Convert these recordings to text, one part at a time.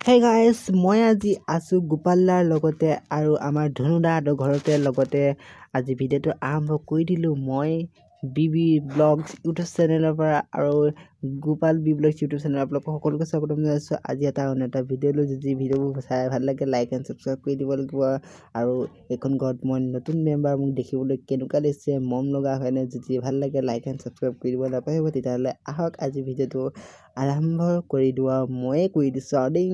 Hey guys, মই আজি আছোঁ গোপালদাৰ লগতে আৰু আমাৰ ধনুদাহঁতৰ ঘৰতে। লগতে আজি ভিডিঅ'টো আৰম্ভ কৰি দিলোঁ মই বি বি ব্লগছ ইউটিউব চেনেলৰ পৰা আৰু Gopal B blogs YouTube channel আপোনালোকক সকলোকে স্বাগতম জনাইছোঁ। আজি এটা অন্য এটা ভিডিঅ' লৈ, যদি ভিডিঅ'বোৰ চাই ভাল লাগে লাইক এণ্ড ছাবস্ক্ৰাইব কৰি দিব লাগিব। আৰু এইখন ঘৰত মই নতুন মেম্বাৰ, মোক দেখিবলৈ কেনেকুৱা লাগিছে, মৰম লগা হয়নে? যদি ভাল লাগে লাইক এণ্ড ছাবস্ক্ৰাইব কৰি দিব নাপাহৰিব। তেতিয়াহ'লে আহক আজি ভিডিঅ'টো আৰম্ভ কৰি দিওঁ আৰু ময়ে কৰি দিছোঁ আৰু দেই।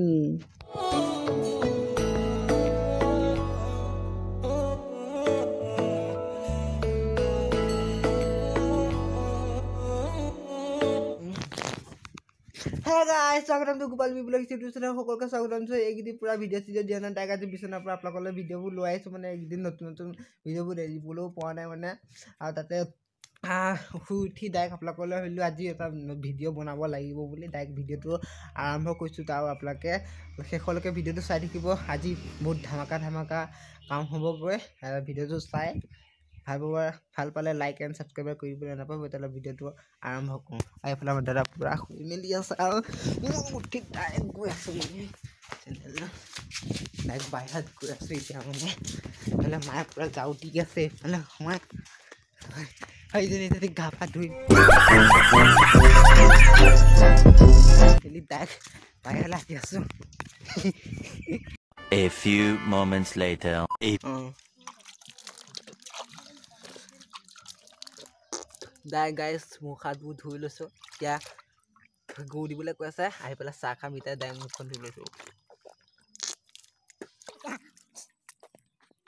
হে গাইস, স্বাগতম to Gopal B blog YouTube channel, সকলোকে স্বাগতম জনাইছোঁ। এইকেইদিন পূৰা ভিডিঅ' চিডিঅ' দিয়া নাই, তাইক আজি বিচনাৰ পৰা আপোনালোকলৈ ভিডিঅ'বোৰ লৈ আহিছোঁ। মানে এইকেইদিন নতুন নতুন ভিডিঅ'বোৰ দিবলৈও পোৱা নাই মানে, আৰু তাতে শুই উঠি ডাইৰেক্ট আপোনালোকলৈ ভাবিলোঁ আজি এটা ভিডিঅ' বনাব লাগিব বুলি ডাইৰেক্ট ভিডিঅ'টো আৰম্ভ কৰিছোঁ। তাৰ আপোনালোকে শেষলৈকে ভিডিঅ'টো চাই থাকিব। আজি বহুত ধামাকা ধামাকা কাম হ'বগৈ। ভিডিঅ'টো চাই ভাল পাব, ভাল পালে লাইক এণ্ড ছাবস্ক্ৰাইব কৰিবলৈ নাপাব। তেতিয়াহ'লে ভিডিঅ'টো আৰম্ভ কৰোঁ। আৰু এইফালে আমাৰ দাদা পূৰা শুই মেলি আছে আৰু মই উঠি ডাইৰেক্ট গৈ আছোঁ, মানে ডাইৰেক্ট বাহিৰত গৈ আছোঁ এতিয়া। মানে এইফালে মায়ে পূৰা যাওঁ দি আছে, এইফালে সোমাই সেইজনী যদি গা পা ধুই মেলি ডাইৰেক্ট বাহিৰলৈ আহি আছোঁ। A few moments later. অঁ দাই গাইছ, মুখ হাতবোৰ ধুই লৈছোঁ। এতিয়া গৰু দিবলৈ কৈ আছে, আহি পেলাই চাহ খাম। এতিয়া দাই মুখখন ধুই লৈছোঁ।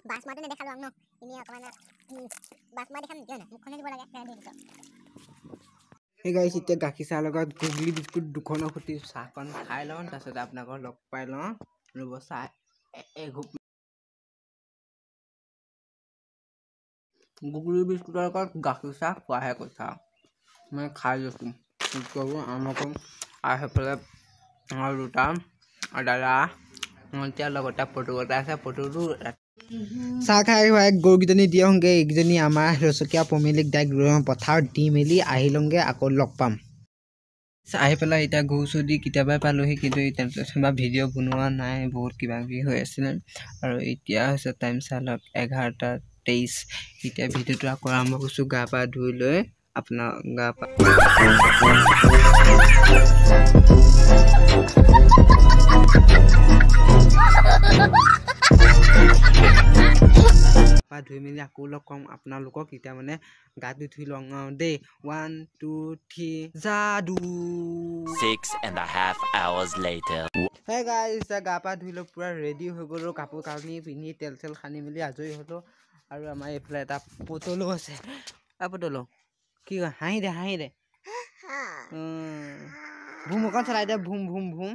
বাছ মাৰটো নেদেখালো ন, এনেই অকণমান বাছ মাৰ দেখাম কিয়? মুখখনে দিব লাগে। সেই গাইছ, এতিয়া গাখীৰ চাহৰ লগত গুগলি বিস্কুট দুখনৰ সৈতে চাহকণ খাই লওঁ, তাৰপিছতে আপোনালোকক লগ পাই লওঁ। ৰ'ব, চাহ এঘোপ গুগলি বিস্কুটৰ লগত গাখীৰ চাহ খোৱাহে কথা। মই খাই লৈছোঁ, আৰম্ভ কৰিম। আৰু সেইফালে আৰু দুটা দাদা এতিয়া লগতে ফটো এটা আছে, ফটোটো চাহ খাই খুৱাই গৰুকেইজনী দি আহোঁগৈ। এইকেইজনী আমাৰ ৰচকীয়া পমিলিক ডাইৰেক্ট পথাৰত দি মেলি আহি লওঁগৈ, আকৌ লগ পাম। আহি পেলাই এতিয়া গৰু চৰু দি কেতিয়াবাই পালোহি, কিন্তু এতিয়া ভিডিঅ' বনোৱা নাই, বহুত কিবা কিবি হৈ আছিলে। আৰু এতিয়া হৈছে টাইম চাই লওক 11:23। এতিয়া ভিডিঅ'টো আকৌ আৰম্ভ কৰিছোঁ গা পা ধুই লৈ। আপোনাৰ গা পা ধুই মেলি আকৌ লগ পাম আপোনালোকক। এতিয়া মানে গাটো ধুই লওঁ দেই। 1 2 3 যাদু। 6.5 hours later. Hey guys, এতিয়া গা পা ধুই লৈ পূৰা ৰেডি হৈ গ'লোঁ, কাপোৰ কানি পিন্ধি তেল চেল সানি মেলি আজৰি হ'লোঁ। আৰু আমাৰ এইফালে এটা পুতলো আছে। পুতলো কি কয়, হাঁহি দে হাঁহি দে, ভুম অকণ চলাই দে, ভুম ভুম ভুম।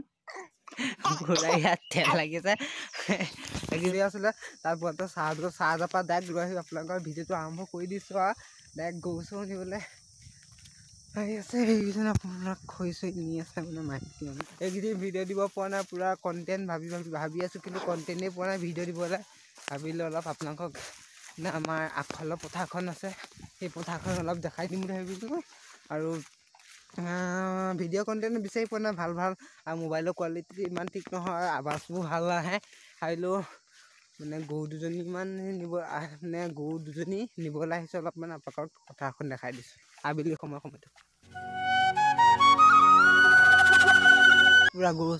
ঘূৰাই ইয়াত তেল লাগিছে লাগি আছিলে। তাৰপৰা চাহ চাহ পৰা ডাইৰেক্ট লৈ আহি আপোনালোকৰ ভিডিঅ'টো আৰম্ভ কৰি দিছোঁ। আৰু ডাইৰেক্ট গৰু চৰু নিবলৈ আহি আছে। সেইকেইজন আপোনাক খৰি চৰি নি আছে, মানে মাইকী মানুহ। এইকেইদিন ভিডিঅ' দিব পৰা নাই, পূৰা কণ্টেণ্ট ভাবি ভাবি ভাবি আছোঁ, কিন্তু কণ্টেণ্টেই পোৱা নাই ভিডিঅ' দিবলৈ। ভাবিলোঁ অলপ আপোনালোকক মানে আমাৰ আগফালৰ পথাৰখন আছে, সেই পথাৰখন অলপ দেখাই দিম বুলি ভাবিছোঁ। আৰু ভিডিঅ' কণ্টেণ্ট বিচাৰি পোৱা নাই ভাল ভাল, আৰু মোবাইলৰ কোৱালিটি ইমান ঠিক নহয়, আৱাজবোৰ ভাল নাহে। ভাবিলোঁ মানে গৰু দুজনীমান নিব, মানে গৰু দুজনী নিবলৈ আহিছোঁ অলপমান, আপোনালোকক পথাৰখন দেখাই দিছোঁ আবেলি সময় সময়তে। পূৰা গৰু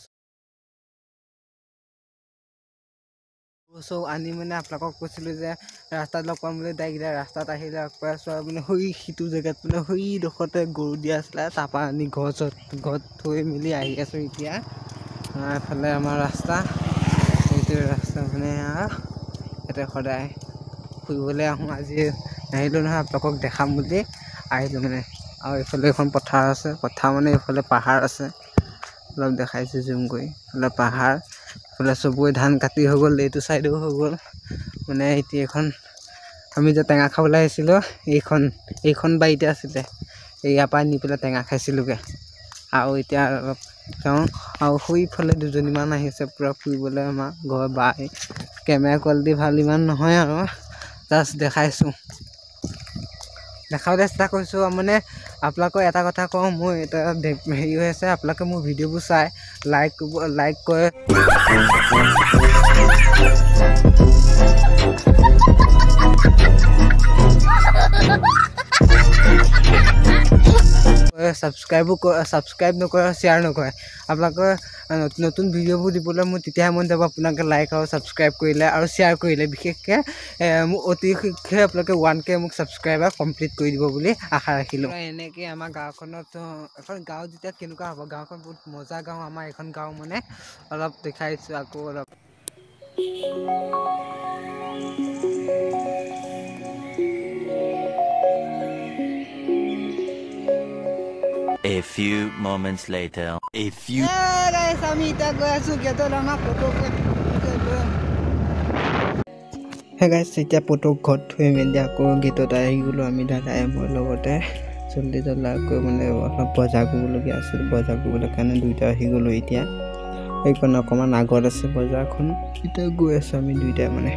চৌ আনি মানে আপোনালোকক কৈছিলোঁ যে ৰাস্তাত লগ পাম বুলি। ডাইৰেক্ট এতিয়া ৰাস্তাত আহি লগ পাই আছোঁ। আৰু মানে সেই সিটো জেগাত মানে সেইডোখৰতে গৰু দিয়া আছিলে, তাৰপৰা আনি ঘৰ ওচৰত ঘৰত থৈ মেলি আহি আছোঁ এতিয়া। এইফালে আমাৰ ৰাস্তা, এইটো ৰাস্তা মানে ইয়াতে সদায় ফুৰিবলৈ আহোঁ। আজি নাহিলোঁ নহয়, আপোনালোকক দেখাম বুলি আহিলোঁ মানে। আৰু এইফালে এখন পথাৰ আছে, পথাৰ মানে এইফালে পাহাৰ আছে, অলপ দেখাইছোঁ জুম কৰি। এইফালে পাহাৰ, এইফালে চবৰে ধান কাটি হৈ গ'ল, এইটো চাইডেও হৈ গ'ল। মানে এতিয়া এইখন আমি যে টেঙা খাবলৈ আহিছিলোঁ, এইখন বাৰীতে আছিলে, ইয়াৰ পৰা নি পেলাই টেঙা খাইছিলোঁগৈ। আৰু এতিয়া অলপ যাওঁ। আৰু সেইফালে দুজনীমান আহিছে পূৰা ফুৰিবলৈ আমাৰ ঘৰ বাই। কেমেৰা কোৱালিটি ভাল ইমান নহয় আৰু জাষ্ট দেখাইছোঁ। দেখাবলৈ চেষ্টা কৰিছোঁ। মানে আপোনালোকক এটা কথা কওঁ, মোৰ এটা হেৰি হৈ আছে, আপোনালোকে মোৰ ভিডিঅ'বোৰ চাই লাইক লাইক কৰে, ছাবস্ক্ৰাইবো ছাবস্ক্ৰাইব নকৰে, শ্বেয়াৰ নকৰে। আপোনালোকৰ নতুন নতুন ভিডিঅ'বোৰ দিবলৈ মোৰ তেতিয়াহে মন যাব, আপোনালোকে লাইক আৰু ছাবস্ক্ৰাইব কৰিলে আৰু শ্বেয়াৰ কৰিলে। বিশেষকৈ মোক অতি শীঘ্ৰে আপোনালোকে 1K মোক ছাবস্ক্ৰাইবাৰ কমপ্লিট কৰি দিব বুলি আশা ৰাখিলোঁ। এনেকৈ আমাৰ গাঁওখনত, এখন গাঁও যেতিয়া কেনেকুৱা হ'ব, গাঁওখন বহুত মজা গাঁও আমাৰ এইখন গাঁও। মানে অলপ দেখাইছোঁ আকৌ অলপ। A few moments later. A few. Guys, আমি এতিয়া গৈ আছোঁ গেটত, আমাক হে গাইছ। এতিয়া পুতুক ঘৰত থৈ মেলি আকৌ গেটত আহি গ'লোঁ আমি, দাদাই মোৰ লগতে। জল্দি জল্দাকৈ মানে অলপ বজাৰ কৰিবলগীয়া আছিল, বজাৰ কৰিবলৈ কাৰণে দুইটা আহি গ'লোঁ। এতিয়া সেইখন অকণমান আগত আছে বজাৰখন, এতিয়া গৈ আছোঁ আমি দুইটাই মানে।